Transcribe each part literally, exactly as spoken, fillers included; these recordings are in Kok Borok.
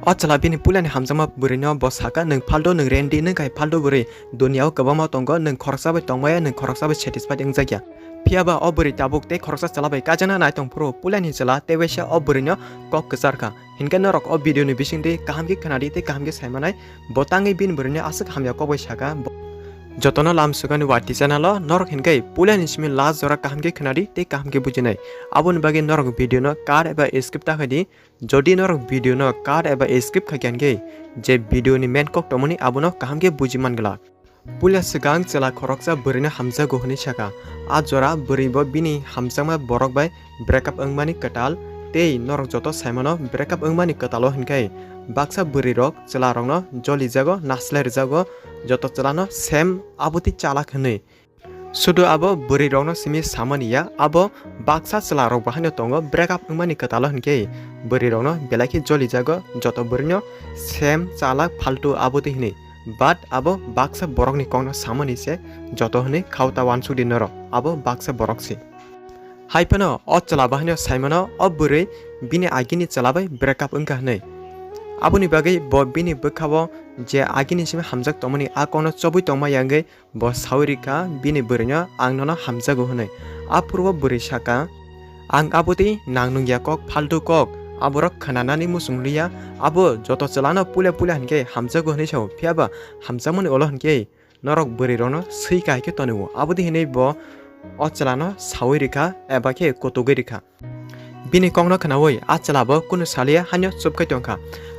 O chwla bini puilani hamjakma bwrwino bo sakha, "Nwng phaltu, nwng rendi, nwng khai phaltu bwrwi. Duniao kwbangma tongo, nwng khoroksa bai tongmaya, nwng khoroksa bai satisfied wngjakya." Phiyaba o bwrwi tabuk tei khoroksa chwla bai kaijakna nai tong phuru puilani chwla tei waisa o bwrwino kok kwcharkha. Hinkhe norok o video ni bisingtwi kaham khe khwnadi tei kaham khe saimanai, bo tangwi bini bwrwino aswk hamya kok bai sakha. Bo-, jotono lam swkani watwi channel o norok hinkhe puilani simi last jora kaham khe khwnadi tei kaham khe bujinai. Aboni bagwi norok video no cut eba skip ta khaidi. Jodi norok video no cut eba skip khaikha hinkhe je video ni main kok tongmani abono kaham khe buji man glak. Puila swkang chwla khoroksa bwrwino hamjago hwnwi sakha. A jora bwrwi bo bini hamjakma borok bai breakup wngmani kwtal tei norok joto saimano breakup wngmani kwtalo hinkhe baksa bwrwirok chwlarokno jolijago, naslai rwjago, joto chwlano same abotwi chalak hwnwi. Sudu abo bwrwirokno simi samani ya, abo baksa chwlarok bo haino tongo, breakup wngmani kwtalo hinkhe bwrwirokno belai khe jolijago, joto bwrwino same chalak phaltu abotwi hwnwi. But abo baksa borokni kokno samani se joto hwnwi khauta wansukdi norok, abo baksa borok se. Hai phano o chwla bo haino saimano o bwrwi bini agini chwla bai breakup wngkha hwnwi. Aboni bagwi bo bini bwkhao je agini simi hamjak tongmani a kokno chobwi tongma yangwi bo saui rikha bini bwrwino, "Ang nono hamjago," hwnwi. Aphuru o bwrwi sakha, "Ang abotwi nang nungya kok, phaltu kok, aborok khwnanani muchung liya, abo joto chwlano puila puila hinkhe hamjago," hwnwi sao. Phiyaba hamjakmani ulo hinkhe norok bwrwirokno swi kahai khe tonwi-o. Abotwi hinwi bo o chwlano saui rikha eba khe kotogwi rikha. Bini kokno khwnaui a chwla bo kunu salia haino chupkhai tongkha.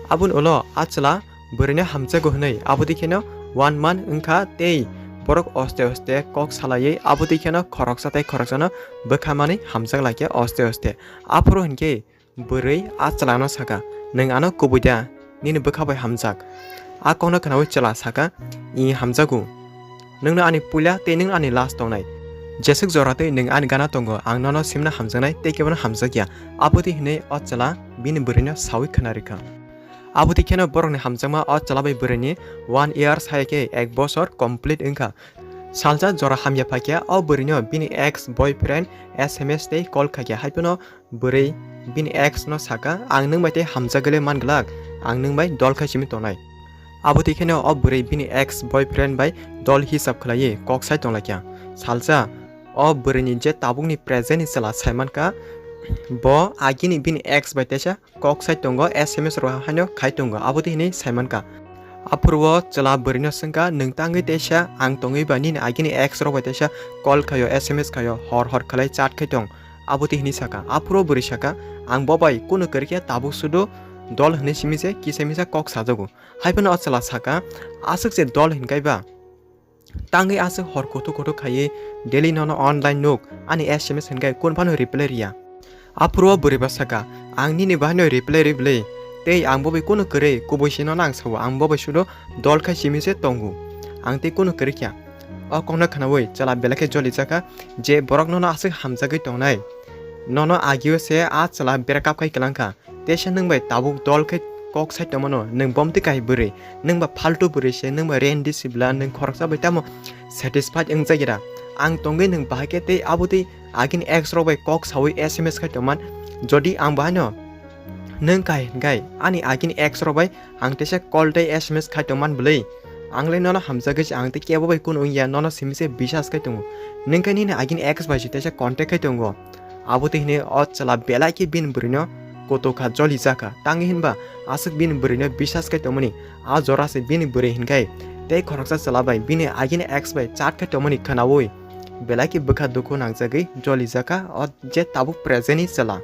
Aboni ulo a chwla bwrwino hamjago hwnwi abotwi kheno one month wngkha tei borok oste oste kok salaiwi abotwi kheno khoroksa tei khoroksano bwkha manwi hamjak laikha oste oste. Aphuru hinkhe bwrwi a chwlano sakha, "Nwng ano kubui da, nini bwkha bai hamjak." A kokno khwnaui chwla sakha, "I hamjago. Nwngno ani puila tei nwng ani last tongnai. Jeswk jora tei nwng ani gana tongo, ang nono simna hamjaknai tei kebono hamjakya." Abotwi hinwi o chwla bini bwrwino saui khwna rikha. Abotwi kheno borokni hamjakma o chwla bai bwrwini one year saya khe ek bosor complete wngkha. Salsa jora hamya phaikha o bwrwino bini ex boyfriend S M S tei call khaikha, hai phano bwrwi bini ex no sakha, "Ang nwng bai tei hamjagwi le man glak, ang nwng bai dol khai simi tongnai." Abotwi kheno o bwrwi bini ex boyfriend bai dol hisab khlaiwi kok sai tonglaikha. Salsa o bwrwini je tabukni present ni chwla saimankha, bo agini bini ex bai teisa kok sai tongo, S M S rok haino khai tongo, abotwi hinwi saimankha. Aphuru o chwla bwrwino swngkha, "Nwng tangwi teisa, ang tongwi ba nini agini ex rok bai teisa call khaio, S M S khaio, hor hor khlai chat khai tong?" Abotwi hinwi sakha. Aphuru o bwrwi sakha, "Ang bo bai kunu kwrwikhe, tabuk sudu dol hwnwi simi se kisa misa kok sajago." Hai phano o chwla sakha, "Aswk se dol hinkhai ba? Tangwi aswk hor kuthuk kuthuk khaiwi daily nono online nuk, ani S M S hinkhai kun phano reply riya." Aphuru o bwrwi ba sakha, "Ang nini bahaino reply ribwlwi, tei ang bo bai kunu kwrwi, kubui se nono ang sao, ang bo bai sudu dol khai simi se tongo, ang tei kunu kwrwi kha." O kokno khwnaui chwla belai khe jolijakha je borok nono aswk hamjagwi tongnai. Nono agio se a chwla breakup khai kwlangkha. Teisa nwng bai tabuk dol khe kok sai tongmano, nwng bomtwi kahai bwrwi, nwng ba phaltu bwrwi se, nwng ba rendi sibla, nwng khoroksa bai tamo satisfied wngjagira. Ang tongwi nwng bahai khe tei abotwi agini ex rok bai kok saui S M S khai tongman. Jodi ang bahaino nwng kahai hinkhai ani agini ex rok bai ang teisa call tei S M S khai tongman bwlwi, ang le nono hamjagwi se, ang tei kebo bai kunu wngya, nono simi se bisas khai tongo. Nwng khe nini agini ex bai se teisa contact khai tongo. Abotwi hinwi o chwla belai khe bini bwrwino kotokha, jolijakha. Tangwi hinba aswk bini bwrwino bisas khai tongmani a jora se bini bwrwi hinkhai tei khoroksa chwla bai bini agini ex bai chat khai tongmani khwnaui belai khe bwkha dukhu nangjagwi jolijakha o je tabuk present ni chwla.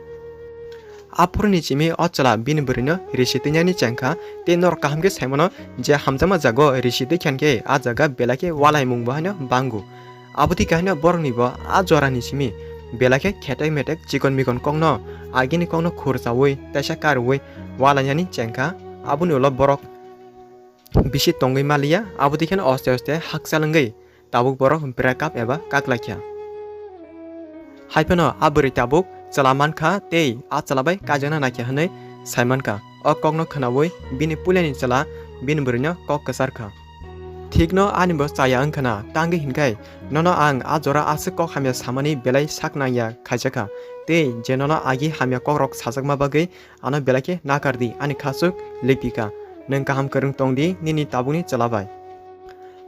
Aphuruni simi o chwla bini bwrwino risi twinani chengkha tei norok kaham khe saimano je hamjakma jago risi twi khenkhe a jaga belai khe walaimung bo haino bango. Abotwi kahaino borokni bo a jorani simi belai khe khetek metek chikon mikon kokno agini kokno khurchaui teisa karwi walainani chengkha. Aboni ulo borok bisi tongwi maliya, abotwi kheno oste oste hakchal wngwi tabuk borok breakup eba kaklaikha. Hai phano a bwrwi tabuk chwla mankha tei a chwla bai kaijakna naikha hwnwi saimankha. O kokno khwnaui bini puilani chwla bini bwrwino kok kwcharkha. Thikno ani bo chaya wngkhana, tangwi hinkhai nono ang a jora aswk kok hamya samani belai sak nangya khaijakha, tei je nono agi hamya kokrok sajakma bagwi ano belai khe nakar di, ani khasuk Lipika. Nwng kaham kwrwng tong di nini tabukni chwla bai.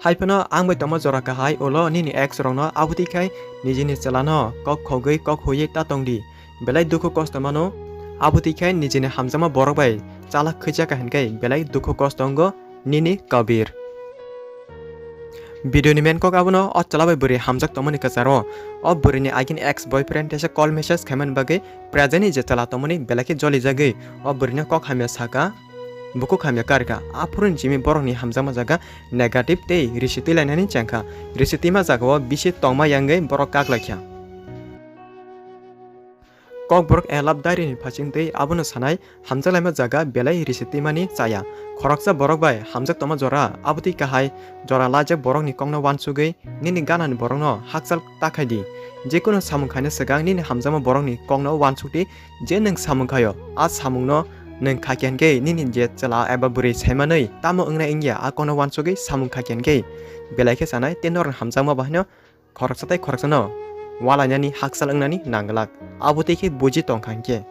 Hai phano ang bai tongma jora kahai ulo nini ex rokno abotwi khai nijini chwlano kok khogwi kok huiwi ta tong di. Belai dukhu kosto mano, abotwi khai nijini hamjakma borok bai chalak khaijakha hinkhai belai dukhu kosto wngo nini Kabir. Video ni main kok abono o chwla bai bwrwi hamjak tongmani kwcharo. O bwrwini agini ex boyfriend teisa call message khaimani bagwi present ni je chwla tongmani belai khe jolijagwi o bwrwino kok hamya saka, bukhuk hamya karkha. Aphuruni simi borokni hamjakma jaga negative tei risi twilainani chengkha. Risi twima jagao bisi tongma yangwi borok kaklaikha. Kokborok a love diary ni phasing tei abono sanai, hamjaklaima jaga belai risi twimani chaya. Khoroksa borok bai hamjak tongma jora, abotwi kahai jora lajak borokni kokno uansugwi nini ganani borokno hakchal ta khai di. Jekunu samung khaina swkang nini hamjakma borokni kokno uansuk di, je nwng samung khaio, a samungno nwng kha khe hinkhe nini je chwla eba bwrwi saimanwi tamo wngnai wngya, a kokno uansugwi samung kha khe hinkhe belai khe sanai tei norokni hamjakma bahaino khoroksa tei khoroksano walainani hakchal wngnani nangwlak. Abotwi khe buji tongkha hinkhe.